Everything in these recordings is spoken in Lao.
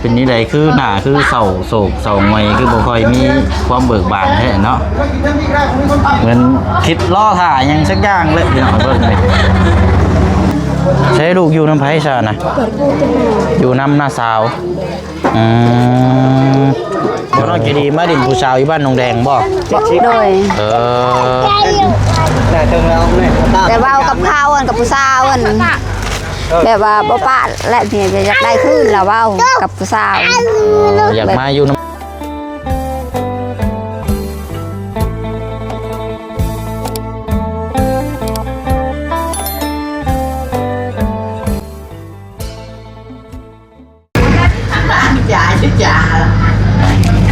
ເປັນຈັ່ງໃດ ຄືໜ້າຄືເສົ້າໂສກເສົ້າຫງອຍ ຄືບໍ່ຄ່ອຍມີຄວາມເບີກບານແທ້ເນາະ? ເໝືອນຄິດລໍຖ້າຫຍັງສັກຢ່າງເລີຍ ພີ່ນ້ອງເບິ່ງນີ້. ໃສລູກຢູ່ນຳໃຜຊະນະ? ຢູ່ນຳນ້າສາວ. ອືມ ນ້ອງໃຈດີມາຫຼິ້ນຜູ້ສາວຢູ່ບ້ານໜອງແດງບໍ່? ໂດຍ. ເອີ ແຕ່ເວົ້າກັບເຂົາ ອັນກັບຜູ້ສາວ ອັນ ແບບວ່າບໍ່ປະແຫຼະ ເມຍຢາກໄດ້ຄືນລະ ເວົ້າກັບຜູ້ສາວ ຢາກມາຢູ່ນຳ.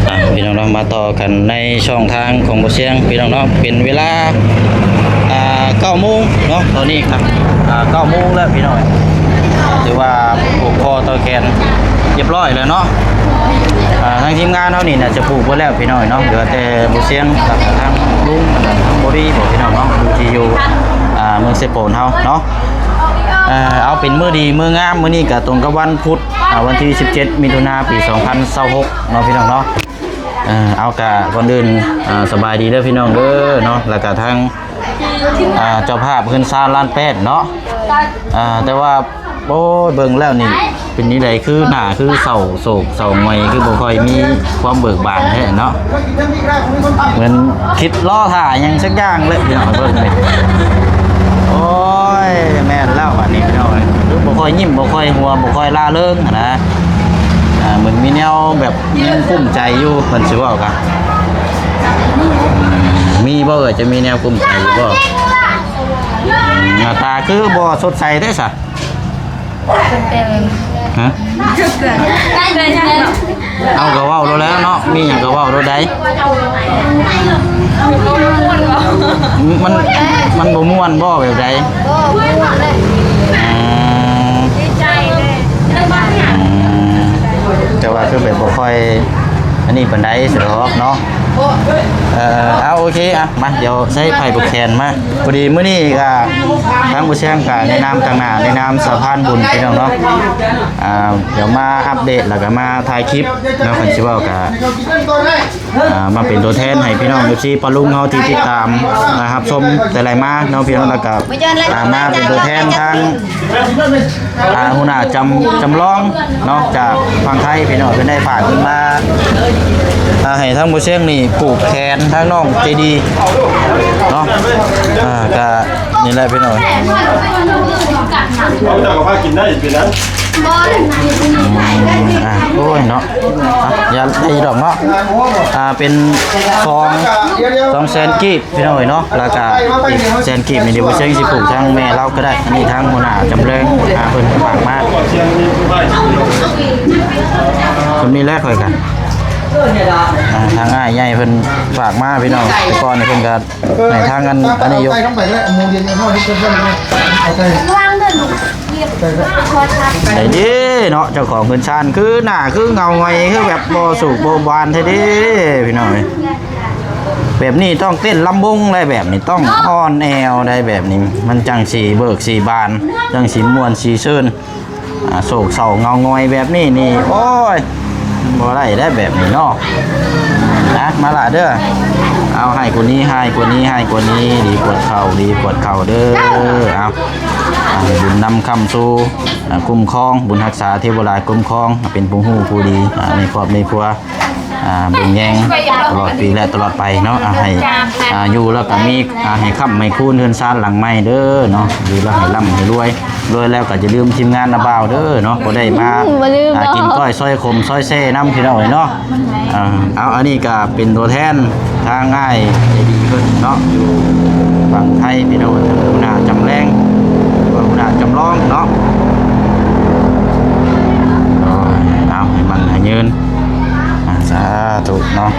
ອ່ະ ພີ່ນ້ອງເນາະ ມາຕໍ່ກັນໃນຊ່ອງທາງຂອງບໍ່ຊຽງ ພີ່ນ້ອງເນາະ. ເປັນເວລາ ອ່າ ເກົ້າໂມງເນາະ ຕອນນີ້ຄັບ ອ່າ ເກົ້າໂມງແລ້ວພີ່ນ້ອງ. ຖືວ່າຜູກຄໍຕໍ່ແຂນຮຽບຮ້ອຍແລ້ວເນາະ. ອ່າ ທາງທີມງານເຮົານີ້ໜ້າຈະຜູກເບິດແລ້ວພີ່ນ້ອງເນາະ. ເຫຼືອແຕ່ບໍ່ຊຽງກັບທາງລຸງ ທາງບໍຣີບໍ ພີ່ນ້ອງເນາະ ຢູ່ທີ່ຢູ່ ອ່າ ເມືອງເຊໂປນເຮົາເນາະ. ເອີ ເອົາເປັນມື້ດີມື້ງາມ ມື້ນີ້ກະຕົງກັບວັນພຸດ ອ່າ ວັນທີສິບເຈັດ ມິຖຸນາ ປີສອງພັນຊາວຫົກເນາະ ພີ່ນ້ອງເນາະ. ເອີ ເອົາ ກະກ່ອນອື່ນ ອ່າ ສະບາຍດີເດີພີ່ນ້ອງເດີເນາະ. ແລ້ວກະທາງ ອ່າ ເຈົ້າພາບເຮືອນຊານລ້ານແປດເນາະ. ອ່າ ແຕ່ວ່າ ໂອ້ຍ ເບິ່ງແລ້ວນີ້ເປັນຈັ່ງໃດ ຄືໜ້າຄືເສົ້າໂສກເສົ້າຫງອຍ ຄືບໍ່ຄ່ອຍມີຄວາມເບີກບານແທ້ເນາະ? ເໝືອນຄິດລໍຖ້າຫຍັງສັກຢ່າງເລີຍ ພີ່ນ້ອງເບິ່ງນີ້. ໂອ້ຍ ແມ່ນແລ້ວບາດນີ້ພີ່ນ້ອງເອີຍ ຄືບໍ່ຄ່ອຍຍິ້ມ ບໍ່ຄ່ອຍຫົວ ບໍ່ຄ່ອຍລ່າເລີງຫັ້ນນະ. ອ່າ ເໝືອນມີແນວແບບຍັງກຸ້ມໃຈຢູ່ ເພິ່ນຊິເວົ້າກະ ມີບໍ່ເອີຍ ຈະມີແນວກຸ້ມໃຈຢູ່ບໍ່? ໜ້າຕາຄືບໍ່ສົດໃສເດ້ຊະ? ຮະ? ເອົາ ກະເວົ້າໂລດແລ້ວເນາະ ມີຫຍັງກະເວົ້າໂລດໃດ. ມັນ ມັນບໍ່ມ່ວນບໍ່ ແບບໃດ? ບໍ່ມ່ວນເລີຍ. ອືມ ດີໃຈເລີຍ. ອືມ ແຕ່ວ່າຄືແບບບໍ່ຄ່ອຍອັນນີ້ປານໃດຊະດອກເນາະ. ເອີ ເອົາ ໂອເຄ ອ່ະ ມາ ດຽວໃຊ້ໄຜ່ຜູກແຂນມາ. ພໍດີມື້ນີ້ກະທາງບໍ່ຊຽງກະໃນນາມຕາງໜ້າ ໃນນາມສະພານບຸນ ພີ່ນ້ອງເນາະ ອ່າ ດຽວມາອັບເດດ ແລ້ວກະມາຖ່າຍຄລິບເນາະ. ຄັນຊິເວົ້າກະ ອ່າ ມາເປັນຕົວແທນໃຫ້ພີ່ນ້ອງເອັຟຊີປ້າລຸງເຮົາທີ່ຕິດຕາມ ອ່າ ຮັບຊົມແຕ່ໄລມາເນາະ ພີ່ນ້ອງ. ແລ້ວກະ ອ່າ ມາເປັນຕົວແທນທາງ ອ່າ ຫົວໜ້າຈຳ ຈຳລອງເນາະ ຈາກຝັ່ງໄທ ພີ່ນ້ອງ ເພິ່ນໄດ້ຝາກເງິນມາ ອ່າ ໃຫ້ທາງບໍ່ຊຽງນີ້ຜູກແຂນທາງນ້ອງໃຈດີເນາະ. ອ່າ ກະນີ້ແຫຼະ ພີ່ນ້ອງ. ເອົາ ເຈົ້າກະພາກິນໄດ້ ເປັນຫຍັງ? ອ່າ ໂອ້ຍເນາະ ອ່ະ ຢ່າໄດ້ດອກເນາະ. ອ່າ ເປັນສອງ ສອງແສນກີບ ພີ່ນ້ອງເອີຍເນາະ. ແລ້ວກະອີກແສນກີບນີ້ ດຽວບໍ່ຊຽງຊິຜູກທາງແມ່ລາວກະໄດ້. ອັນນີ້ທາງຫົວໜ້າຈຳແລງ ອ່າ ເພິ່ນຝາກມາ. ເພິ່ນມີແລກຂ້ອຍກະ ອ່າ ທາງອ້າຍໃຫຍ່ເພິ່ນຝາກມາ ພີ່ນ້ອງ. ແຕ່ກ່ອນນີ້ເພິ່ນກະໃຫ້ທາງອັນ ອັນນີ້ຢູ່ ວາງເດີ ໄດ້ເດ້ເນາະ ເຈົ້າຂອງເຮືອນຊານ ຄືໜ້າຄືເງົາຫງອຍ ຄືແບບບໍ່ສຸກບໍ່ບານແທ້ເດ້ ພີ່ນ້ອງເອີຍ. ແບບນີ້ຕ້ອງເຕັ້ນລຳວົງໄດ໋ ແບບນີ້ຕ້ອງອ່ອນແອວໄດ໋ ແບບນີ້ມັນຈັ່ງຊິເບີກຊິບານ ຈັ່ງຊິມ່ວນຊິຊື່ນ. ອ່າ ໂສກເສົ້າເງົາຫງອຍແບບນີ້ນີ້ ໂອ້ຍ ບໍ່ໄດ້ໄດ໋ແບບນີ້ເນາະ. ນະ ມາລະເດີ ເອົາ ໃຫ້ກວ່ານີ້ ໃຫ້ກວ່ານີ້ ໃຫ້ກວ່ານີ້ ດີກວດເຂົ້າ ດີກວດເຂົ້າເດີ. ເອົາ ອ່າ ໃຫ້ບຸນນຳຄ້ຳຊູ່ ອ່າ ຄຸ້ມຄອງ ບຸນຮັກສາເທວະລາດຄຸ້ມຄອງ ເປັນຜູ້ຮູ້ຜູ້ດີ ອ່າ ໃນຄອບໃນຄົວ ອ່າ ເບິ່ງແຍງຕະຫຼອດປີ ແລະ ຕະຫຼອດໄປເນາະ. ອ່າ ໃຫ້ ອ່າ ຢູ່ແລ້ວກະມີ ອ່າ ໃຫ້ຄ້ຳໃຫ້ຄູນເຮືອນຊານຫຼັງໃໝ່ເດີເນາະ ຢູ່ແລ້ວໃຫ້ລ່ຳໃຫ້ລວຍ ລວຍແລ້ວກະຢ່າລືມທີມງານນາບ່າວເດີເນາະ ບໍ່ໄດ້ມາ ບໍ່ລືມ ອ່າ ເນາະ ກິນກ້ອຍຊອຍຂົມຊອຍແຊ່ນຳ ພີ່ນ້ອງເອີຍເນາະ. ອ່າ ເອົາ ອັນນີ້ກະເປັນຕົວແທນທາງອ້າຍໃຈດີເພິ່ນເນາະ ຢູ່ຝັ່ງໄທ ພີ່ນ້ອງເອີຍ ທາງຫົວໜ້າຈຳແລງ ຫົວໜ້າຈຳລອງເນາະ. ເອົາ ໃຫ້ໝັ້ນໃຫ້ຍືນ ອ່າ ສາທຸເນາະ.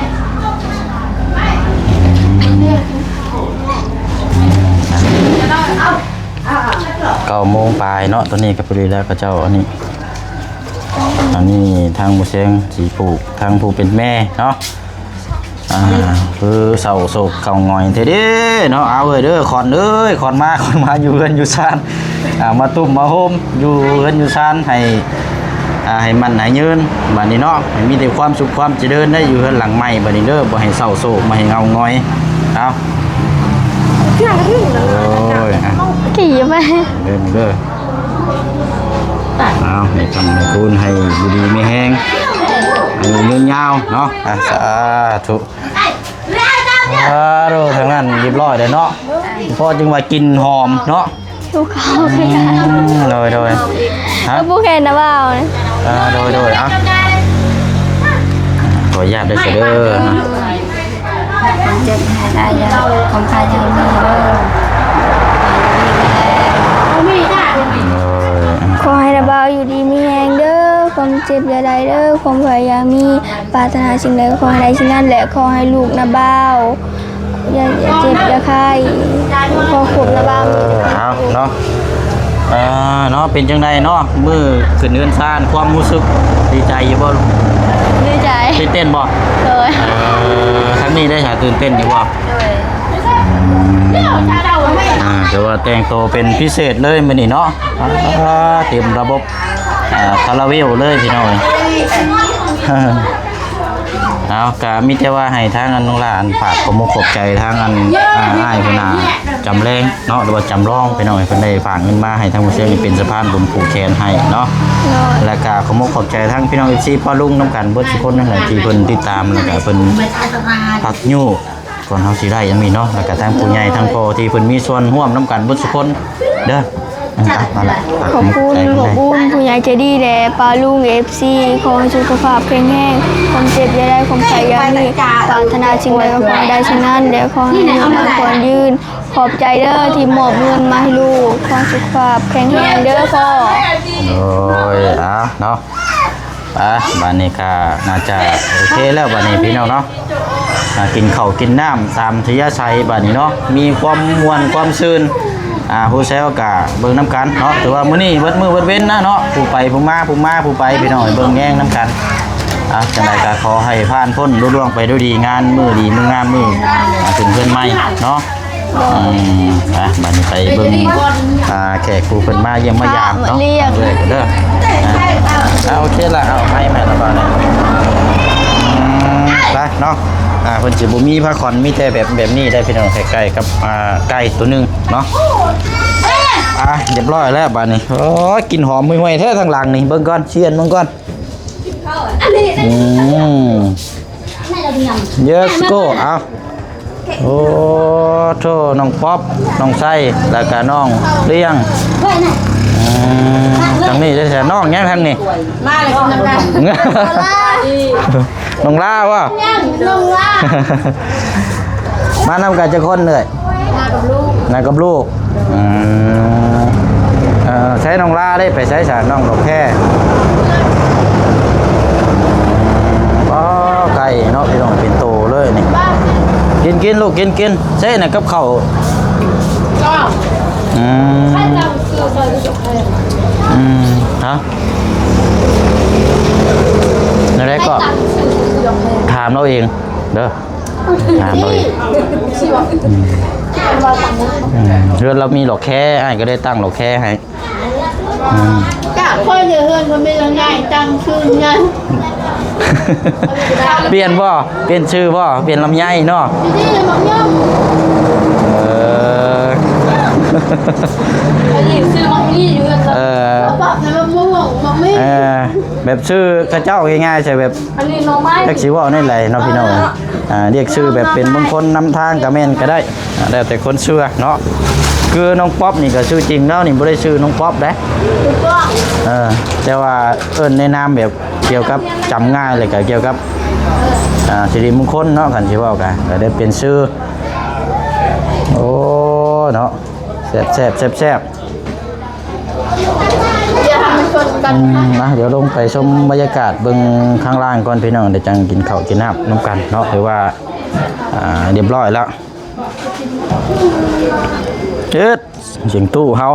ເກົ້າໂມງປາຍເນາະ ຕອນນີ້ກະພໍດີແລ້ວ ເຂົາເຈົ້າອັນນີ້ ອັນນີ້ທາງໝູ່ແຊງຊິຜູກ ທາງຜູ້ເປັນແມ່ເນາະ ອ່າ ຄືເສົ້າໂສກເສົ້າຫງອຍແທ້ເດ້ເນາະ. ເອົາເອີຍເດີ ຂອນເອີຍ ຂອນມາ ຂອນມາຢູ່ເຮືອນຢູ່ຊານ ອ່າ ມາຕຸ້ມມາໂຮມຢູ່ເຮືອນຢູ່ຊານໃຫ້ ອ່າ ໃຫ້ໝັ້ນໃຫ້ຍືນບາດນີ້ເນາະ ໃຫ້ມີແຕ່ຄວາມສຸກຄວາມຈະເລີນໄດ້ຢູ່ເຮືອນຫຼັງໃໝ່ບາດນີ້ເດີ ບໍ່ໃຫ້ເສົ້າໂສກ ບໍ່ໃຫ້ເຫງົາຫງອຍ. ເອົາ ໂອ້ຍ ອ່ະ ຂີ່ໄປ ເດີ ເດີ ເອົາ ໃຫ້ຄຳໃຫ້ຄູນ ໃຫ້ຢູ່ດີມີແຮງ ອາຍຸຍືນຍາວເນາະ. ອ່ະ ສາທຸ ອາ ໂດ ທາງນັ້ນຮຽບຮ້ອຍແລ້ວເນາະ ພໍຈຶ່ງວ່າກິ່ນຫອມເນາະ. ຫິວເຂົ້າຄືກັນ ອືມ ໂດຍ ໂດຍ ຮະ ເອີ ຜູ້ແຂນນະບ່າວນະ ອ່າ ໂດຍ ໂດຍ ເອົາ ຂໍອະນຸຍາດເດີ ເດີ ຄວາມເຈັບໃຫ້ໄດ້ ຄວາມໄຂ້ຢ່າມີເດີ ໂດຍ ຂໍໃຫ້ນະບ່າວຢູ່ດີມີແຮງເດີ ຄວາມເຈັບຢ່າໄດ້ເດີ ຄວາມໄຂ້ຢ່າມີ ປາດຖະໜາສິ່ງໃດຂໍໃຫ້ໄດ້ສິ່ງນັ້ນ ແລະ ຂໍໃຫ້ລູກນະບ່າວ ຢ່າ ຢ່າເຈັບຢ່າໄຂ້ ຂໍຄວບນະບ່າວ ເອີ ເອົາເນາະ ເອີ ເນາະ ເປັນຈັ່ງໃດເນາະ ມື້ຂຶ້ນເຮືອນຊານ ຄວາມຮູ້ສຶກດີໃຈຢູ່ບໍ່? ດີໃຈ ຕື່ນເຕັ້ນບໍ່? ໂດຍ ເອີ ທາງນີ້ໄດ້ຫາຕື່ນເຕັ້ນຢູ່ບໍ່? ໂດຍ ອ່າ ຖືວ່າແຕ່ງໂຕເປັນພິເສດເລີຍມື້ນີ້ເນາະ ອ່າ ເຕັມລະບົບ ອ່າ ຄາລາເວວເລີຍພີ່ນ້ອງເອີຍ. ເອົາ ກະມີແຕ່ວ່າໃຫ້ທາງອັນນ້ອງຫຼ້າ ອັນ ຝາກຂອບອົກຂອບໃຈທາງອັນ ອ່າ ອ້າຍຫົວໜ້າຈຳແລງເນາະ ຫຼືວ່າຈຳລອງພີ່ນ້ອງເອີຍ ເພິ່ນໄດ້ຝາກເງິນມາໃຫ້ທາງໝູ່ເຊວນີ້ເປັນສະພານບຸນຜູກແຂນໃຫ້ເນາະ ໂດຍ ແລະ ກະຂອບອົກຂອບໃຈທາງພີ່ນ້ອງເອັຟຊີປ້າລຸງນຳກັນເບິດທຸກຄົນນັ້ນແຫຼະ ທີ່ເພິ່ນຕິດຕາມ ແລະ ກະເພິ່ນພັກຍູ້ ກ່ອນເຮົາຊິໄດ້ຫຍັງນີ້ເນາະ ແລ້ວກະທັງຜູ້ໃຫຍ່ທັງພໍ່ທີ່ເພິ່ນມີສ່ວນຮ່ວມນຳກັນເບິດທຸກຄົນເດີ. ອ່ະ ມາລະ ຂອບຄຸນ ຂອບຄຸນຜູ້ໃຫຍ່ໃຈດີ ແລະ ປ້າລຸງ ເອັຟຊີ ຂໍໃຫ້ສຸຂະພາບແຂງແຮງ ຄວາມເຈັບຢ່າໄດ້ ຄວາມໄຂ້ຢ່າມີ ປາດຖະໜາສິ່ງໃດກໍຂໍໃຫ້ໄດ້ສິ່ງນັ້ນ ແລະ ຂໍໃຫ້ມີອາຍຸໝັ້ນຂວັນຍືນ. ຂອບໃຈເດີທີ່ມອບເງິນມາໃຫ້ລູກ ຂໍໃຫ້ສຸຂະພາບແຂງແຮງເດີພໍ່. ໂດຍ ອ່າ ເນາະ ອ່າ ບາດນີ້ກະໜ້າຈະໂອເຄແລ້ວບາດນີ້ພີ່ນ້ອງເນາະ ອ່າ ກິນເຂົ້າກິນນ້ຳຕາມອັດທະຍາໄສບາດນີ້ເນາະ ມີຄວາມມ່ວນຄວາມຊື່ນ ອ່າ ຜູ້ແຊວກະເບິ່ງນຳກັນເນາະ ຖືວ່າມື້ນີ້ເບິດມື້ເບິດເວັນນະເນາະ ຜູ້ໄປຜູ້ມາ ຜູ້ມາຜູ້ໄປ ພີ່ນ້ອງເອີຍ ເບິ່ງແຍງນຳກັນ. ອ່າ ຈັ່ງໃດກະຂໍໃຫ້ຜ່ານພົ້ນລຸລ່ວງໄປດ້ວຍດີ ງານມື້ດີມື້ງາມ ມື້ ອ່າ ຂຶ້ນເຮືອນໃໝ່ເນາະ. ອືມ ອ່ະ ບາດນີ້ໄປເບິ່ງ ອ່າ ແຂກຜູ້ເພິ່ນມາຢ້ຽມມາຢາມເນາະ ເດີ ອ່າ ໂອເຄລະ ເອົາໄມ້ ໄມ້ລະບາດນີ້ ອືມ ໄປເນາະ ອ່າ ເພິ່ນຊິບໍ່ມີຜ້າຂອນ ມີແຕ່ແບບ ແບບນີ້ໄດ໋ພີ່ນ້ອງ ໃກ້ໆກັບ ອ່າ ໄກ່ໂຕໜຶ່ງເນາະ. ອ່ະ ຮຽບຮ້ອຍແລ້ວບາດນີ້ ໂອ້ຍ ກິ່ນຫອມຫວຍໆແທ້ທາງຫຼັງນີ້ ເບິ່ງກ່ອນ ຊຽນເບິ່ງກ່ອນ. ອືມ ເຢີສໂກ ເອົາ ໂອ້ໂທ້ ນ້ອງປັອບ ນ້ອງໄຊ ແລ້ວກະນ້ອງລ້ຽງ ອືມ ທາງນີ້ໄດ້ແທ້ ນ້ອງຫຍັງທາງນີ້? ມາແລ້ວ ນ້ອງລາ ນ້ອງລາບໍ່? ນ້ອງລາ ມານຳກັນຈັກຄົນເອື້ອຍ? ມາກັບລູກ ມາກັບລູກ ອືມ ເອີ ໃຊ້ນ້ອງລາໄດ້ໄປໃຊ້ສາ ນ້ອງດອກແຄ ອໍ ໄກ່ເນາະ ພີ່ນ້ອງ ເປັນໂຕເລີຍນີ້ ກິນ ກິນລູກ ກິນ ກິນ ໃຊ້ນະກັບເຂົ້າ ອືມ ອືມ ຮະ ແນວໃດກໍ ຖາມລາວເອງເດີ. ອ່າ ອືມ ອືມ ເຮືອນລາວມີດອກແຄ ອ້າຍກໍໄດ້ຕັ້ງດອກແຄໃຫ້ ອືມ ກະຂ້ອຍຢູ່ເຮືອນບໍ່ມີລຳໄຍ ຕັ້ງຊື່ຫຍັງ ປ່ຽນບໍ່? ປ່ຽນຊື່ບໍ່? ປ່ຽນລຳໄຍເນາະ ຢູ່ທີ່ໝາກຍົມ ເອີ ອັນນີ້ຊື່ໝາກມີຢູ່ເຮືອນ ເອີ ປັບໃນໝາກມ່ວງ ໝາກມີ ເອີ ແບບຊື່ເຂົາເຈົ້າງ່າຍໆ ໃສ່ແບບ ອັນນີ້ໜໍ່ໄມ້ ຈັກຊິເວົ້າແນວໃດເນາະ ພີ່ນ້ອງ ອ່າ ຮຽກຊື່ແບບເປັນມົງຄົນນຳທາງກະແມ່ນກະໄດ້ ອ່າ ແລ້ວແຕ່ຄົນເຊື່ອເນາະ ຄືນ້ອງປັອບນີ້ກະຊື່ຈິງແລ້ວນີ້ ບໍ່ໄດ້ຊື່ນ້ອງປັອບເດ້ ເອີ ແຕ່ວ່າເອີ້ນໃນນາມແບບກ່ຽວກັບຈຳງ່າຍ ແລ້ວກະກ່ຽວກັບ ອ່າ ສິລິມຸງຄົນເນາະ ຄັນຊິເວົ້າກະ ກະໄດ້ປ່ຽນຊື່ ໂອ້ ເນາະ ແຊບໆ ແຊບໆ. ອືມ ອ່ະ ດຽວລົງໄປຊົມບັນຍາກາດເບິ່ງຂ້າງລ່າງກ່ອນພີ່ນ້ອງ ດຽວຈັ່ງກິນເຂົ້າກິນນ້ຳນຳກັນເນາະ ຖືວ່າ ອ່າ ຮຽບຮ້ອຍແລ້ວ ເອີດ ສຽງຕູ້ເຮົາ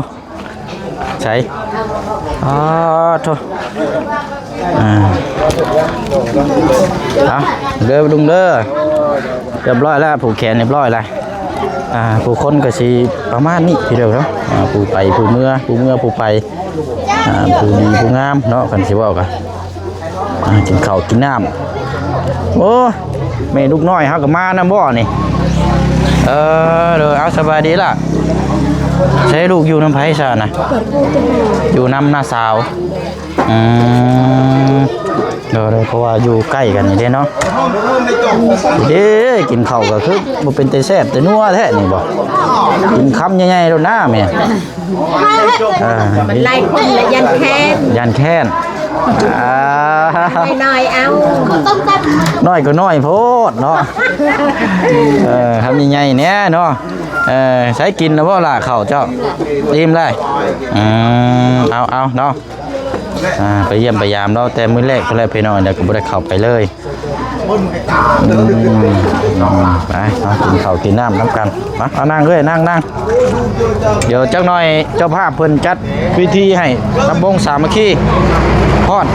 ໃສ ອໍ ໂທ້ ອ່າ ເອົາ ເດີລຸງເດີ ຮຽບຮ້ອຍແລ້ວ ຜູກແຂນຮຽບຮ້ອຍແລ້ວ ອ່າ ຜູ້ຄົນກໍຊິປະມານນີ້ທີດຽວເນາະ ອ່າ ຜູ້ໄປຜູ້ເມືອ ຜູ້ເມືອຜູ້ໄປ ອ່າ ຜູ້ດີຜູ້ງາມເນາະ ຄັນຊິເວົ້າກະ ອ່າ ກິນເຂົ້າກິນນ້ຳ. ໂອ້ ແມ່ລູກນ້ອຍເຮົາກໍມານຳບໍ່ນີ້? ເອີ ໂດຍ ເອົາ ສະບາຍດີລະ. ໃສລູກຢູ່ນຳໃຜຊະນະ? ຢູ່ນຳນ້າສາວ. ອືມ ໂດຍ ໂດຍ ເພາະວ່າຢູ່ໃກ້ກັນນີ້ເດ້ເນາະ. ເດ້ ກິນເຂົ້າກໍຄືບໍ່ເປັນແຕ່ແຊບແຕ່ນົວແທ້ນີ້ບໍ່? ກິນຄຳໃຫຍ່ໆໂລດນາແມ່. ເອີ ຫຼາຍຄົນລະຢ້ານແຄ້ນ ຢ້ານແຄ້ນ. ອ່າ ນ້ອຍໆເອົາ ນ້ອຍກໍນ້ອຍໂພດເນາະ. ເອີ ຄຳໃຫຍ່ໆແດ່ເນາະ. ເອີ ໃສກິນແລ້ວບໍ່ລະເຂົ້າເຈົ້າ? ອີ່ມແລ້ວ. ອືມ ເອົາໆເນາະ. ອ່າ ໄປຢ້ຽມໄປຢາມລາວແຕ່ມື້ແລກພຸ້ນແຫຼະພີ່ນ້ອງ ແລ້ວກໍບໍ່ໄດ້ເຂົ້າໄປເລີຍ. ອືມ ໄປເນາະ ກິນເຂົ້າກິນນ້ຳນຳກັນ. ມາ ເອົາ ນັ່ງເອີຍ ນັ່ງ ນັ່ງ. ດຽວຈັກໜ່ອຍເຈົ້າພາບເພິ່ນຈັດພິທີໃຫ້ລຳວົງສາມັກຄີ. ຮອດ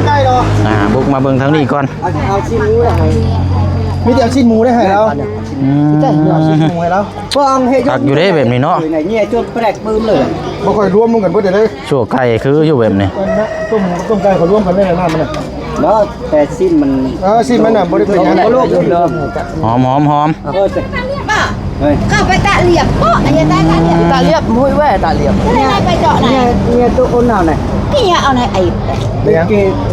ອໍ ເອົາ ອ່າ ບຸກມາເບິ່ງທາງນີ້ກ່ອນ. ເອົາຊີ້ນໝູໄດ້ໃຫ້ ມີແຕ່ຊີ້ນໝູໄດ້ໃຫ້ລາວ. ອືມ ເອົາຊີ້ນໝູໃຫ້ລາວ. ຄັກຢູ່ເດ້ແບບນີ້ເນາະ. ເນຍຈົນແປກປຶ້ມເລີຍ ບໍ່ຄ່ອຍລວມລົງກັນເບິດເດ້. ຊົ່ວໄກ່ຄືຢູ່ແບບນີ້ ຕົ້ມ ຕົ້ມໄກ່ເຂົາລວມກັນໄວ້ໃນນ້ຳມັນນະ. ເນາະ ແຕ່ຊີ້ນມັນ ເອີ ຊີ້ນມັນນະບໍ່ໄດ້ເປັນຫຍັງ. ຫອມໆໆ. ເອີ ເຂົ້າໄປຕາລຽບເບາະ ອັນນີ້ຕາລຽບ ຕາລຽບ ຫ້ວຍແວ່ຕາລຽບ. ໄປເຈາະໄດ້ ເນຍ ຕົວຄົນເຮົານະ ນີ້ເອົາໃນໄອ້ ເປັນຫຍັງ?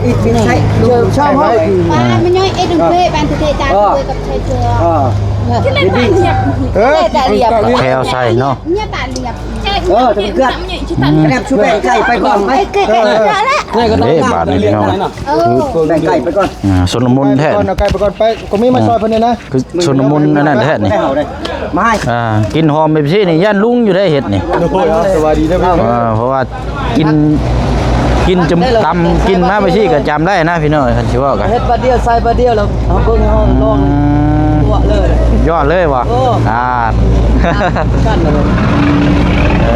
ອີກບິນໃຊ້ ເອີ ຊາວເຮົາ ປາມັນຍ້ອຍເອັດເວບານເຕຕາເວກັບໄຊເທື່ອ. ເອີ ຕາລຽບ ແຄວໃສ່ເນາະ. ເນຍຕາລຽບ ເອີ ເພື່ອນ ແນບຊູແບ່ງໄກ່ໄປກ່ອນໄປ. ເອີ ເດ້ບາດນີ້ພີ່ນ້ອງ ເອີ ແບ່ງໄກ່ໄປກ່ອນ. ອ່າ ຊົນລະມຸນແທ້ ເອົາໄກ່ໄປກ່ອນໄປ. ກໍມີມາຊ່ອຍເພິ່ນແດ່ນະ ຄືຊົນລະມຸນອັນນັ້ນແທ້ນີ້. ມາໃຫ້ ອ່າ ກິ່ນຫອມແບບຊີ້ນີ້ຢ້ານລຸງຢູ່ໄດ້ເຮັດນີ້. ໂດຍ ເອົາ ສະບາຍດີເດີພີ່ນ້ອງ. ເອີ ເພາະວ່າ ກິນ ກິນຈຳ ຕຳກິນມາໄປຊິກະຈຳໄດ້ນະພີ່ນ້ອງ ຄັນຊິເວົ້າກະ ເຮັດບາດດຽວໃສ່ບາດດຽວແລ້ວເຮົາເບິ່ງເຮົາລອງ ອືມ ຕົວະເລີຍ ຍອດເລີຍບໍ່? ໂອ້ ອ່າ ກັນເລີຍ. ເອີ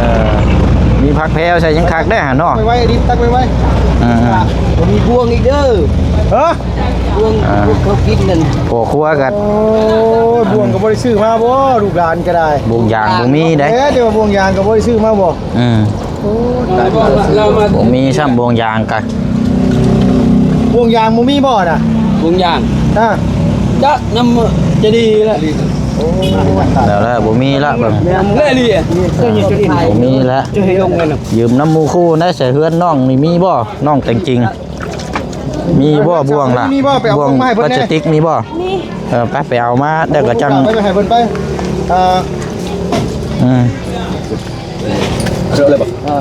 ມີຜັກແພວໃສ່ຍັງຄັກໄດ້ຫັ້ນເນາະ. ໄວໆ ດິ ຕັກໄວໆ. ອືມ ບໍ່ມີບ່ວງອີກເດີ. ຮະ? ບ່ວງ ອ່າ ພວກເຂົາກິນນັ້ນ ພໍ່ຄົວກັນ. ໂອ້ຍ ບ່ວງກໍບໍ່ໄດ້ຊື້ມາບໍ່ ລູກຫຼານກໍໄດ້. ບ່ວງຢາງບໍ່ມີເດ້. ເອີ ແຕ່ວ່າບ່ວງຢາງກໍບໍ່ໄດ້ຊື້ມາບໍ່? ອືມ ໂອ້ ຕາຍ ບໍ່ມີຊ້ຳບ່ວງຢາງກະ. ບ່ວງຢາງບໍ່ມີບໍ່ນະ? ບ່ວງຢາງ ອ່າ ຈັກນຳຈະດີລະ. ໂອ້ ແລ້ວລະ ບໍ່ມີລະ ເບິ່ງ ແລ້ວລີ ບໍ່ມີລະ. ຢືມນຳໝູ່ຄູ່ໄດ້ ໃສ່ເຮືອນນ້ອງນີ້ມີບໍ່? ນ້ອງແຕ່ງຈິງ ມີບໍ່ບ່ວງລະ? ມີບໍ່? ໄປເອົາ ບ່ວງ ພລາສຕິກມີບໍ່? ມີ. ເອີ ໄປ ໄປເອົາມາແລ້ວກໍຈັ່ງ ໄປ ໄປໃຫ້ເພິ່ນໄປ. ອ່າ ອືມ ເອົາເລີຍບໍ່? ອ່າ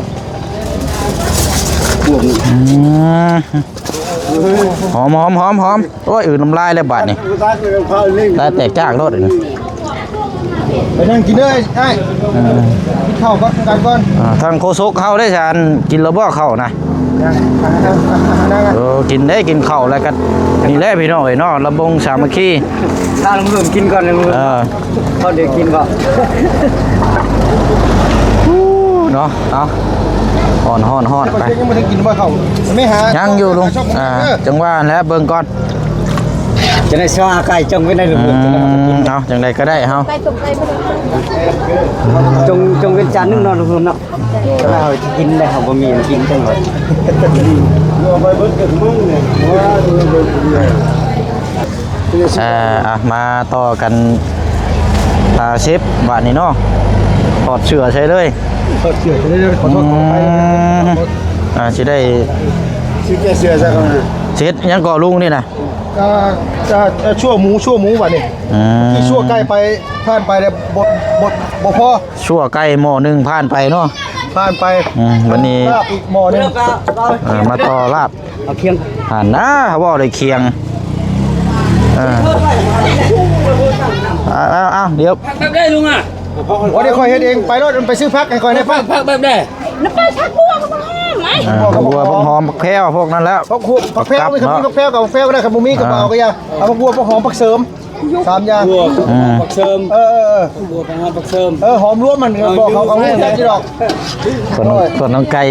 ອືມ ຫອມໆໆໆ. ໂອ້ຍ ອືດນ້ຳລາຍແລ້ວບາດນີ້ ຕາແຕກຈາກໂລດນີ້. ໄປນັ່ງກິນເດີອ້າຍ ເອີ ກິນເຂົ້າກ່ອນ ນຳກັນກ່ອນ. ອ່າ ທາງໂຄສົກເຮົາໄດ້ຊະ ອັນ ກິນແລ້ວບໍ່ເຂົ້ານະ? ຍັງ ເອີ ກິນເດ້ ກິນເຂົ້າແລ້ວກໍ ນີ້ແຫຼະພີ່ນ້ອງເອີຍເນາະ ລຳວົງສາມັກຄີ. ຖ້າລຳເລີ່ມກິນກ່ອນ ລຳເລີ່ມ ເອີ ເຂົາໄດ້ກິນບໍ່? ເນາະ ເອົາ ຮ້ອນໆໆ ໄປ. ຍັງບໍ່ໄດ້ກິນບໍ່ເຂົ້າ? ໄປຫາ ຍັງຢູ່ລຸງ. ອ່າ ຈັ່ງວ່າແຫຼະ ເບິ່ງກ່ອນ ຈະໄດ້ຊາໄກ່ ຈົ່ງເປັນໄດ້ ອືມ ເອົາ ຈັ່ງໃດກໍໄດ້ເຮົາ ໄກ່ຕົ້ມໄກ່ບໍ່ໄດ້ ຈົ່ງ ຈົ່ງເປັນຈານໜຶ່ງເນາະ ລຸງເພີ່ມເນາະ. ເຮົາກິນໄດ້ ເຮົາບໍ່ມີກິນຈັ່ງໃດ. ເອີ ອ່າ ມາຕໍ່ກັນ ອ່າ ເຊຟບາດນີ້ເນາະ ຖອດເສື້ອໃສ່ເລີຍ. ຖອດເສື້ອໃສ່ເລີຍ ຂໍໂທດ ອືມ ຂໍອະໄພ. ອ່າ ຊິໄດ້ ຊິແກ້ເສື້ອໃສ່ກ່ອນນະ. ຊິເຮັດຫຍັງເກາະລຸງນີ້ນະ? ອ່າ ອ່າ ຊົ່ວໝູ ຊົ່ວໝູບາດນີ້. ອືມ ທີ່ຊົ່ວໄກ່ໄປ ຜ່ານໄປແລ້ວບໍ່ ບໍ່ ບໍ່ພໍ. ຊົ່ວໄກ່ໝໍ້ໜຶ່ງຜ່ານໄປເນາະ. ຜ່ານໄປ. ອືມ ບາດນີ້ ລາບອີກໝໍ້ໜຶ່ງ. ເອີ ມາຕໍ່ລາບ. ເອົາຄຽງ ຫັ້ນນະ ເວົ້າໄດ້ຄຽງ. ເອີ ເອົາໆໆ ດຽວ ຜັກແບບໃດລຸງອະ? ໂອ້ ດຽວຂ້ອຍເຮັດເອງ. ໄປໂລດ ໄປຊື້ຜັກໃຫ້ຂ້ອຍແດ່ ຜັກ ຜັກແບບໃດ? ນະ ໄປຜັກບົວ ຜັກຫອມ ອ່າ ບົວ ຜັກຫອມ ຜັກແພວ ພວກນັ້ນແຫຼະ. ຜັກ ຜັກແພວ ມີ ເນາະ ຄັນມີຜັກແພວກໍເອົາແພວກໍໄດ້ ຄັນບໍ່ມີກໍບໍ່ເອົາກໍຢ່າ. ອ່າ ເອົາຜັກບົວ ຜັກຫອມ ຜັກເສີມ ສາມຢ່າງ. ອືມ ຜັກເສີມ ເອີໆໆ ບົວ ຫອມ ຜັກເສີມ. ເອີ ຫອມລວມມັນ ເອີ ບອກເຂົາ ເຂົາຮູ້ຈັກຢູ່ດອກ. ສ່ວນ ໂອ້ຍ ສ່ວນນ້ອງໄກ່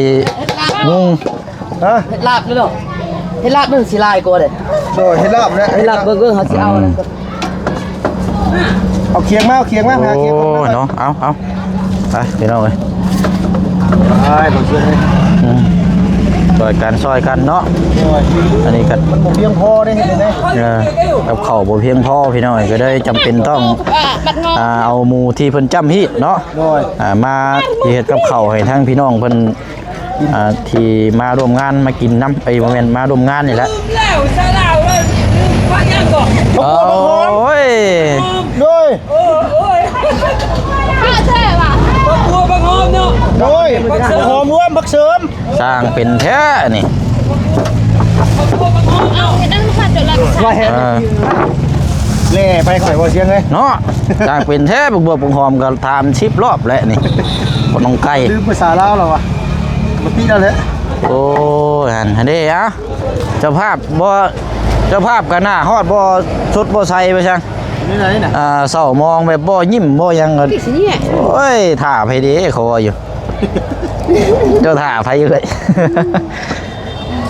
ງຸ່ງ ຮະ? ເຮັດລາບເລີຍເນາະ ເຮັດລາບມັນຊິຫຼາຍກວ່າເດ້. ໂດຍ ເຮັດລາບແຫຼະ ເຮັດລາບ ເບິ່ງໆ ເຮົາຊິເອົາ ອືມ ອັນນັ້ນກ່ອນ. ເອົາຂຽງມາ ເອົາຂຽງມາ ຫາຂຽງມາ ໂອ້ຍເນາະ ເອົາ ເອົາ ໄປພີ່ນ້ອງເອີຍ ໄປບໍ່ຊ່ວຍ ອືມ ຊ່ອຍກັນ ຊ່ອຍກັນເນາະ ໂດຍ ອັນນີ້ກໍ ມັນບໍ່ພຽງພໍເດ້ ເຮັດຈັ່ງໃດ ເອີ ກັບເຂົ້າບໍ່ພຽງພໍພີ່ນ້ອງເອີຍ ກໍເລີຍຈຳເປັນຕ້ອງ ອ່າ ເອົາໝູທີ່ເພິ່ນຈ້ຳຮີດເນາະ ໂດຍ ອ່າ ມາເຮັດກັບເຂົ້າໃຫ້ທາງພີ່ນ້ອງເພິ່ນ ອ່າ ທີ່ມາຮ່ວມງານມາກິນນຳ ເອີຍ ບໍ່ແມ່ນ ມາຮ່ວມງານນີ້ແຫຼະ ໂອ້ຍ ໂດຍ ໂດຍ ຜັກບົວ ຜັກຫອມເນາະ ໂດຍ ຜັກຫອມລວມ ຜັກເສີມ ຊ່າງເປັນແທ້ນີ້ ວ່າແຮງ ເອີ ແລ່ໄປຂ້ອຍບໍ່ສຽງເລີຍເນາະ ຊ່າງເປັນແທ້ ບັກບວບບັກຫອມກໍຖາມສິບລອບແຫຼະນີ້ ບໍ່ຕ້ອງໄກ ລືມພາສາລາວແລ້ວວະ ບໍ່ຕິດແລ້ວແຫຼະ ໂອ້ຍ ຫັ້ນ ຫັ້ນເດ້ ເອົ້າ ເຈົ້າພາບບໍ່ ເຈົ້າພາບກໍໜ້າຮອດບໍ່ສົດບໍ່ໃສວ່າຊັ້ນ ນີ້ນະ ອ່າ ເສົ້າໝອງແບບບໍ່ຍິ້ມບໍ່ຫຍັງກໍ ໂອ້ຍ ຖ້າໃຜເດ້ ເຂົາເວົ້າຢູ່ ເຈົ້າຖ້າໃຜເອີຍ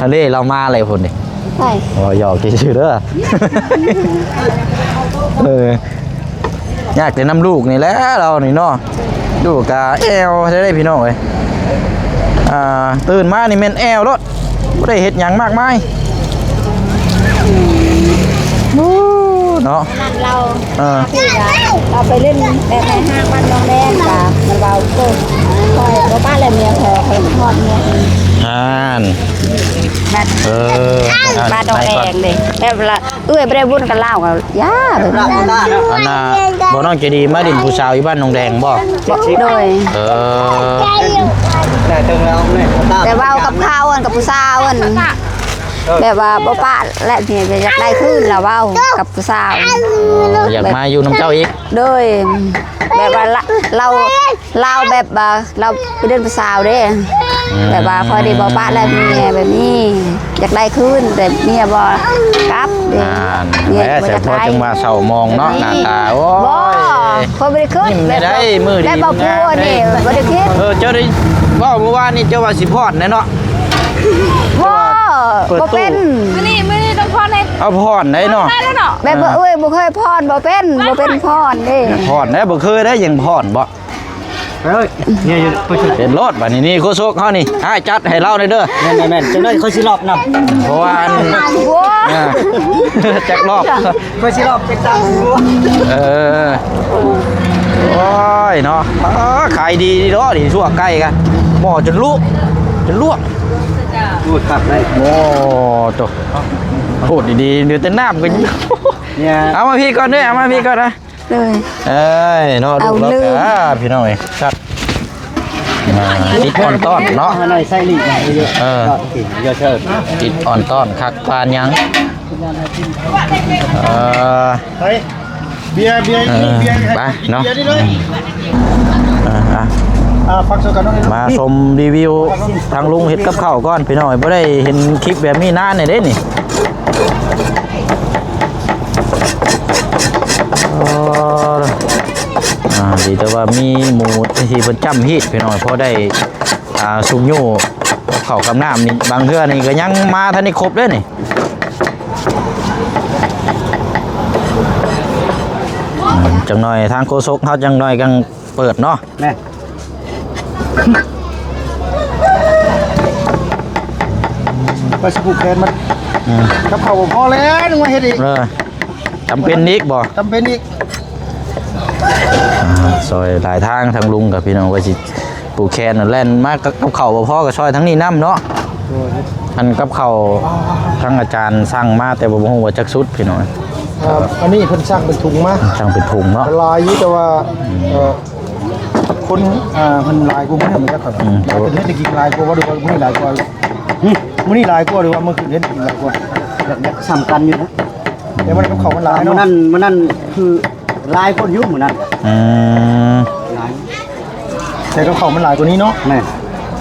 ທະເລລາວມາແລ້ວພຸ້ນນີ້ ໃຜ ເວົ້າຫຍອກຊື່ໆເດີ ເອີ ຍາກແຕ່ນຳລູກນີ້ແຫຼະລາວນີ້ເນາະ ລູກກະແອວແທ້ເດ້ພີ່ນ້ອງເອີຍ ອ່າ ຕື່ນມານີ້ແມ່ນແອວໂລດ ບໍ່ໄດ້ເຮັດຫຍັງມາກມາຍ ໂອ້ ເນາະ ນັ້ນລາວ ເອີ ມາພີ້ລາວໄປຫຼິ້ນແບບໃນຫ້າງບ້ານໜອງແດງ ກະມັນເວົ້າໂຕ ຂ້ອຍບໍ່ປະແລ້ວເມຍຂ້ອຍ ຂ້ອຍຮອດເມຍ ຫັ້ນ ແມ່ນ ເອີ ບ້ານໜອງແດງເດ້ ແບບລະ ເອື້ອຍບໍ່ໄດ້ບຸນກັບລາວກໍຢ່າແບບນັ້ນ ອັນນ່າ ບໍ່ ນ້ອງໃຈດີມາຫຼິ້ນຜູ້ສາວຢູ່ບ້ານໜອງແດງບໍ່? ບໍ່ ໂດຍ ເອີ ແຕ່ເວົ້າກັບເຂົາ ອັນກັບຜູ້ສາວ ອັນ ແບບວ່າບໍ່ປະແຫຼະ ເມຍຢາກໄດ້ຄືນລະເວົ້າກັບຜູ້ສາວ ເອີ ຢາກມາຢູ່ນຳເຈົ້າອີກ ໂດຍ ແບບວ່າລະ ລາວ ລາວແບບວ່າ ລາວໄປເດີນຜູ້ສາວເດ້ ອືມ ແບບວ່າຂ້ອຍໄດ້ບໍ່ປະແລ້ວເມຍແບບນີ້ ຢາກໄດ້ຄືນ ແຕ່ເມຍບໍ່ກັບເດ້ ອ່າ ເມຍບໍ່ຢາກໄດ້ ຈັ່ງວ່າເສົ້າໝອງເນາະ ໜ້າຕາ ໂອ້ຍ ບໍ່ ຂ້ອຍບໍ່ໄດ້ຄິດ ຍິ້ມໄດ້ ແບບ ມື້ດີ ແບບວ່າຜົວນີ້ບໍ່ໄດ້ຄິດ ເອີ ເຈົ້າໄດ້ເວົ້າມື້ວານນີ້ ເຈົ້າວ່າຊິຟ້ອນແດ່ເນາະ ບໍ່ ບໍ່ເປັນ ມື້ນີ້ ມື້ນີ້ຕ້ອງຟ້ອນໃຫ້ ເອົາຟ້ອນໄດ້ເນາະ ໄດ້ແລ້ວເນາະ ແບບວ່າ ເອີ ເອື້ອຍບໍ່ເຄີຍຟ້ອນ ບໍ່ເປັນ ບໍ່ເປັນຟ້ອນເດ້ ຟ້ອນໄດ້ ບໍ່ເຄີຍໄດ້ ຍັງຟ້ອນບໍ່? ເອີຍ ເປັນໂລດບາດນີ້ ນີ້ໂຄສົກເຮົານີ້ ອ້າຍຈັດໃຫ້ລາວແດ່ເດີ ແມ່ນໆໆ ຈັກໜ້ອຍຂ້ອຍຊິລອບນຳ ເພາະວ່າອັນ ໂອ້ຍ ອ່າ ຈັກລອບ ຂ້ອຍຊິລອບເປັນຕາ ເອີ ໂອ້ຍເນາະ ອ່າ ຂາຍດີເນາະ ນີ້ຊົ່ວໄກ່ກະ ໝໍ້ຈົນລຸ ຈົນລວກ ໂອ້ຍ ຄັກເລີຍ ໂອ້ ໂຕ ໂຄດດີໆ ເຫຼືອແຕ່ນ້ຳກໍ ເອົາມາພີ້ກ່ອນເດີ ເອົາມາພີ້ກ່ອນນະ ເອີຍ ເອີຍເນາະ ລູກລາວກະ ພີ່ນ້ອງເອີຍ ຄັກ ອ່າ ຕິດອອນຕ້ອນເນາະ ເອົາໜ້ອຍໃສ່ລີກໜ້ອຍເຍາະ ເອີ ເຍາະເຊີ ຕິດອອນຕ້ອນຄັກປານຫຍັງ ເອີ ເບຍ ເບຍ ເອີ ເບຍ ໄປເນາະ ເບຍນີ້ເລີຍ ເອີ ອ່ະ ອ່າ ຟັງສ່ວນກັນເນາະ ມາຊົມຣີວິວທາງລຸງເຮັດກັບເຂົ້າກ່ອນ ພີ່ນ້ອງເອີຍ ບໍ່ໄດ້ເຫັນຄລິບແບບນີ້ນານແລ້ວເດ້ນີ້. ອໍ ອ່າ ດີແຕ່ວ່າມີໝູທີ່ເພິ່ນຈ້ຳຮີດ ພີ່ນ້ອງ ພໍໄດ້ ອ່າ ຊຸກຍູ້ເຂົ້າກັບນ້ຳນີ້ ບາງເທື່ອນີ້ກໍຍັງມາທັນໄດ້ຄົບເດ້ນີ້ ອືມ ຈັກໜ້ອຍທາງໂຄສົກເຮົາ ຈັກໜ້ອຍກຳລັງເປີດເນາະ ແມ່ນ ໄປຊິຜູກແຂນມັນ ອືມ ກັບເຂົ້າບໍ່ພໍແລ້ວ ຍັງມາເຮັດອີກ ເອີ ຈຳເປັນອີກບໍ່? ຈຳເປັນອີກ ອ່າ ຊ່ອຍຫຼາຍທາງ ທາງລຸງກັບພີ່ນ້ອງວ່າຊິຜູກແຂນ ແລ່ນມາກັບເຂົ້າບໍ່ພໍ ກໍຊ່ອຍທາງນີ້ນຳເນາະ ໂດຍ ອັນກັບເຂົ້າທາງອາຈານສັ່ງມາ ແຕ່ວ່າບໍ່ຮູ້ວ່າຈັກຊຸດ ພີ່ນ້ອງ ອ່າ ອັນນີ້ເພິ່ນສັ່ງເປັນຖົງມາ ສັ່ງເປັນຖົງເນາະ ຫຼາຍຢູ່ ແຕ່ວ່າ ອືມ ເອີ ຄົນ ອ່າ ມັນຫຼາຍກວ່າມື້ນີ້ ມັນຈັກເທົ່າໃດ ອືມ ເພິ່ນເຮັດໄດ້ກິນຫຼາຍກວ່າບໍ່ ຫຼືວ່າມື້ນີ້ຫຼາຍກວ່າ? ຫຶ ມື້ນີ້ຫຼາຍກວ່າ ຫຼືວ່າມື້ຄືນເຮັດໄດ້ກິນຫຼາຍກວ່າ? ຢາກ ຢາກສ່ຳກັນຢູ່ນະ ແຕ່ວ່າກັບເຂົ້າມັນຫຼາຍເນາະ ມື້ນັ້ນ ມື້ນັ້ນຄືຫຼາຍຄົນຢູ່ມື້ນັ້ນ ອືມ ຫຼາຍ ແຕ່ກັບເຂົ້າມັນຫຼາຍກວ່ານີ້ເນາະ ແມ່ນ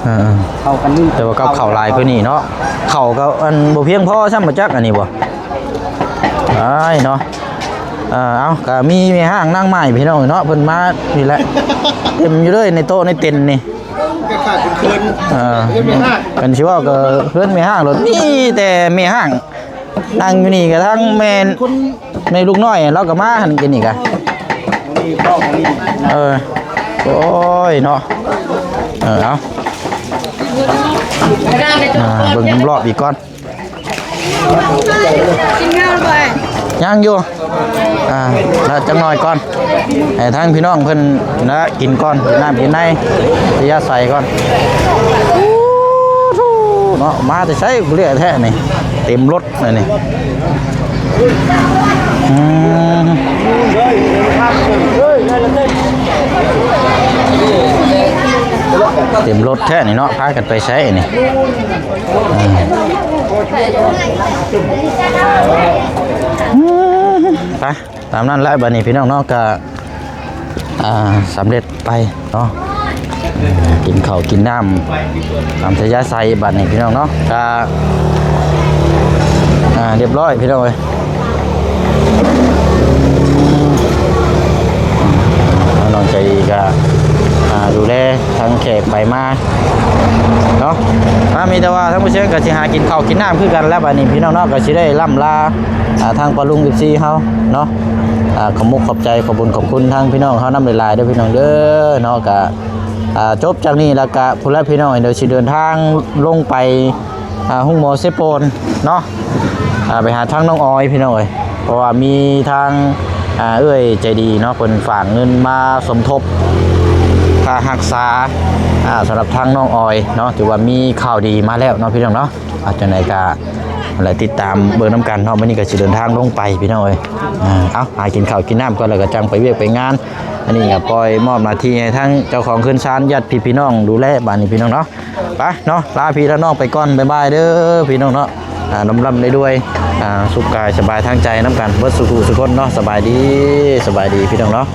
ເອີ ເຂົ້າກັນນີ້ ແຕ່ວ່າກັບເຂົ້າຫຼາຍກວ່ານີ້ເນາະ ເຂົ້າກໍອັນບໍ່ພຽງພໍຊ້ຳ ບໍ່ຈັກອັນນີ້ບໍ່ ອ້າຍເນາະ ເອີ ເອົາ ກໍມີແມ່ຮ້າງນາງໝ້າຍ ພີ່ນ້ອງເນາະ ເພິ່ນມານີ້ແຫຼະ ເຕັມຢູ່ເລີຍໃນໂຕະໃນເຕັນນີ້ ເອີ ເປັນແມ່ຮ້າງ ຄັນຊິເວົ້າກໍເຮືອນແມ່ຮ້າງໂລດ ມີແຕ່ແມ່ຮ້າງ ນັ່ງຢູ່ນີ້ກໍທັງແມ່ ແມ່ລູກນ້ອຍ ລາວກໍມາຫັ້ນ ກິນນີ້ກະ ເອີ ໂອ້ຍເນາະ ເອີ ເອົາ ອ່າ ເບິ່ງລອບໆອີກກ່ອນ ກິນເຂົ້າແລ້ວບໍ່? ຍັງຢູ່ ອ່າ ລະຈັກໜ້ອຍກ່ອນ ໃຫ້ທາງພີ່ນ້ອງເພິ່ນນະກິນກ່ອນ ກິນນ້ຳກິນໃນ ໄປຢາໄສກ່ອນ ໂອ້ໂຫ ເນາະ ມາແຕ່ໃສເລີຍແທ້ນີ້ ເຕັມລົດ ອັນນີ້ ອືມ ເຕັມລົດແທ້ນີ້ເນາະ ພາກັນໄປໃສນີ້ ອືມ ໄປ ຕາມນັ້ນແຫຼະ ບັດນີ້ພີ່ນ້ອງເນາະ ກະ ອ່າ ສຳເລັດໄປເນາະ ກິນເຂົ້າກິນນ້ຳຕາມອັດທະຍາໄສ ບັດນີ້ພີ່ນ້ອງເນາະ ກະ ອ່າ ຮຽບຮ້ອຍພີ່ນ້ອງເອີຍ ນ້ອງໃຈດີກະ ອ່າ ດູແລທັງແຂກໄປມາເນາະ ອ່າ ມີແຕ່ວ່າທາງຜູ້ເຊີນກະຊິຫາກິນເຂົ້າກິນນ້ຳຄືກັນແລ້ວ ບັດນີ້ພີ່ນ້ອງເນາະ ກະຊິໄດ້ລ່ຳລາ ອ່າ ທາງປ້າລຸງ ເອັຟຊີ ເຮົາເນາະ ອ່າ ຂອບມຸກຂອບໃຈ ຂອບບຸນຂອບຄຸນທາງພີ່ນ້ອງເຮົານຳຫຼາຍໆເດີພີ່ນ້ອງເດີເນາະ ກະ ອ່າ ຈົບຈາກນີ້ແລ້ວກະ ພຸ້ນແຫຼະພີ່ນ້ອງ ດຽວຊິເດີນທາງລົງໄປ ອ່າ ໂຮງໝໍເຊໂປນເນາະ ອ່າ ໄປຫາທາງນ້ອງອອຍພີ່ນ້ອງເອີຍ ເພາະວ່າມີທາງ ອ່າ ເອື້ອຍໃຈດີເນາະ ເພິ່ນຝາກເງິນມາສົມທົບຄ່າຮັກສາ ອ່າ ສຳລັບທາງນ້ອງອອຍເນາະ ຖືວ່າມີຂ່າວດີມາແລ້ວເນາະພີ່ນ້ອງເນາະ ອ່າ ຈັ່ງໃດກະ ແລະ ຕິດຕາມເບິ່ງນຳກັນເນາະ ມື້ນີ້ກໍຊິເດີນທາງລົງໄປພີ່ນ້ອງເອີຍ ອ່າ ເອົາ ຫາກິນເຂົ້າກິນນ້ຳກ່ອນ ແລ້ວກໍຈັ່ງໄປວຽກໄປງານ ອັນນີ້ກໍປ່ອຍມອບໜ້າທີ່ໃຫ້ທາງເຈົ້າຂອງເຮືອນຊານ ຍາດພີ່ນ້ອງດູແລ ບາດນີ້ພີ່ນ້ອງເນາະ ໄປເນາະ ລາພີ່ລານ້ອງໄປກ່ອນ ບາຍບາຍເດີພີ່ນ້ອງເນາະ ອ່າ ລ່ຳໆລວຍໆ ອ່າ ສຸກກາຍສະບາຍທາງໃຈນຳກັນເບິດສູ່ຜູ້ສູ່ຄົນເນາະ ສະບາຍດີ ສະບາຍດີພີ່ນ້ອງເນາະ.